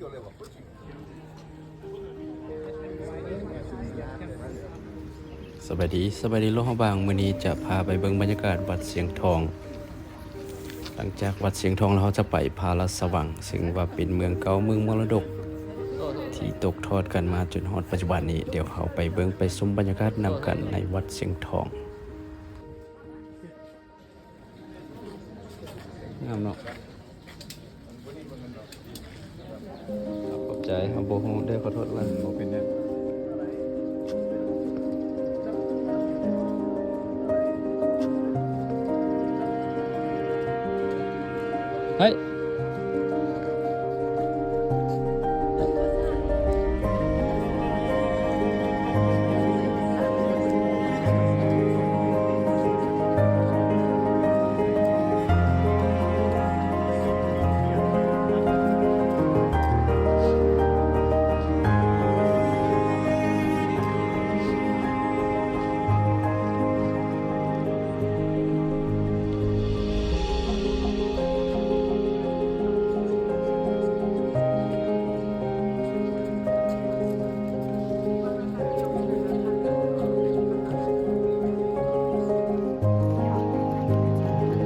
ສະບາຍດີ ສະບາຍດີ ຫຼວງພະບາງ. ມື້ນີ້ຈະພາໄປເບິ່ງບັນຍາກາດວັດຊຽງທອງ. ຫຼັງຈາກວັດຊຽງທອງແລ້ວ ເຮົາຈະໄປພາລາຊະວັງ ເຊິ່ງວ່າເປັນເມືອງເກົ່າ ເມືອງມໍລະດົກ ທີ່ຕົກທອດກັນມາຈົນຮອດປັດຈຸບັນນີ້. ດຽວເຮົາໄປເບິ່ງໄປຊົມບັນຍາກາດນຳກັນໃນວັດຊຽງທອງ. ງາມເນາະ. ຂອບໃຈ. ເຮົາບໍ່ຮູ້ເດີ ຂໍໂທດຫຼາຍ. ບໍ່ເປັນຫຍັງ. ເຮີ້ຍ.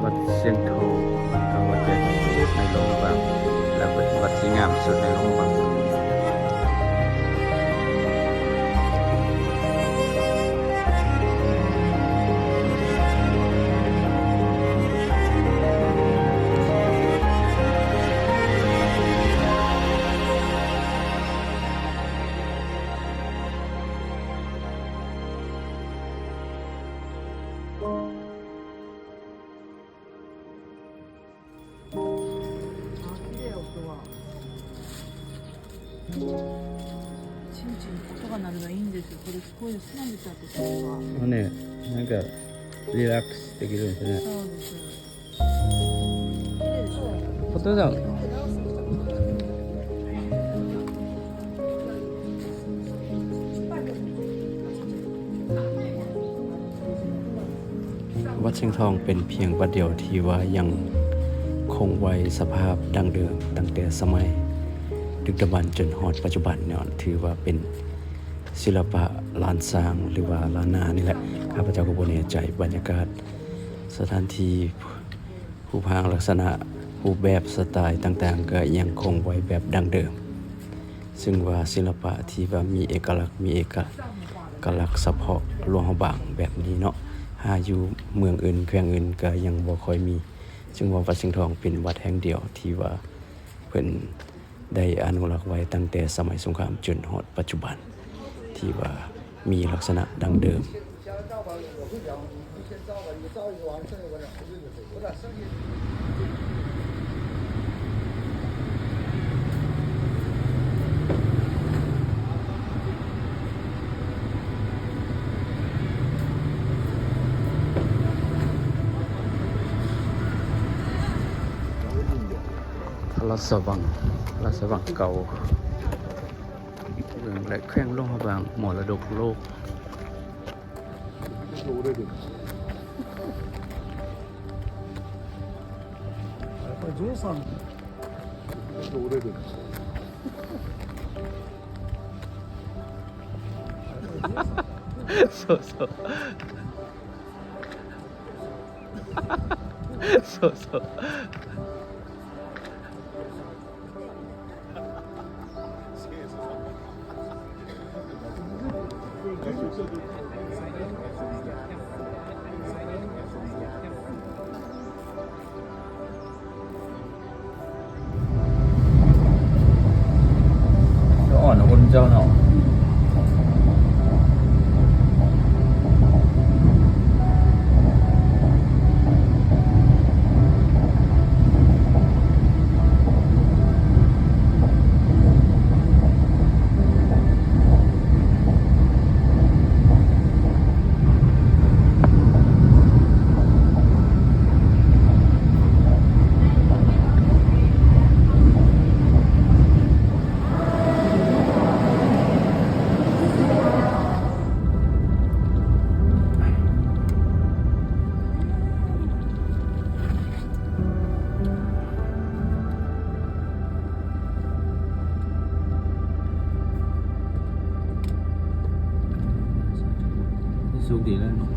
ວັດຊຽງທອງ ວັດໃຫຍ່ທີ່ສຸດໃນຫຼວງພະບາງ ແລະ ເປັນວັດທີ່ງາມທີ່ສຸດໃນຫຼວງພະບາງ. あ、綺麗、音は。チンチン音が鳴るのいいんですよ。これ、こういうスナみたいとかは。あ、ね、なんか、リラックスできるんですね。そうです。 ວັດຊຽງທອງເປັນພຽງວັດດຽວທີ່ວ່າຍັງຄົງໄວ້ສະພາບດັ້ງເດີມ ຕັ້ງແຕ່ສະໄໝດຶກດຳບັນຈົນຮອດປັດຈຸບັນເນາະ ຖືວ່າເປັນສິລະປະລ້ານຊ້າງ ຫຼືວ່າລ້ານນານີ້ແຫຼະ. ຂ້າພະເຈົ້າກໍບໍ່ແນ່ໃຈ ບັນຍາກາດ ສະຖານທີ່ ຮູບຮ່າງລັກສະນະ ຮູບແບບສະໄຕຕ່າງໆ ກໍຍັງຄົງໄວ້ແບບດັ້ງເດີມ, ເຊິ່ງວ່າສິລະປະທີ່ວ່າມີເອກະລັກ ມີເອກະລັກສະເພາະຫຼວງພະບາງແບບນີ້ເນາະ ຫາຢູ່ເມືອງອື່ນ ແຂວງອື່ນກໍຍັງບໍ່ຄ່ອຍມີ, ເຊິ່ງວ່າວັດຊຽງທອງເປັນວັດແຫ່ງດຽວທີ່ວ່າເພິ່ນ ໄດ້ອະນຸລັກໄວ້ຕັ້ງແຕ່ສະໄໝສົງຄາມຈົນຮອດປັດຈຸບັນ ທີ່ວ່າມີລັກສະນະດັ້ງເດີມ. ພະລາຊະວັງ ພະລາຊະວັງເກົ່າ ເມືອງ ແລະ ແຂວງຫຼວງພະບາງ ມໍລະດົກໂລກ. そうそう。そうそう。 ສະອອນຫັ້ນເຈົ້າເນາະ. ເ ໂຊກດີແລ້ວເນາະ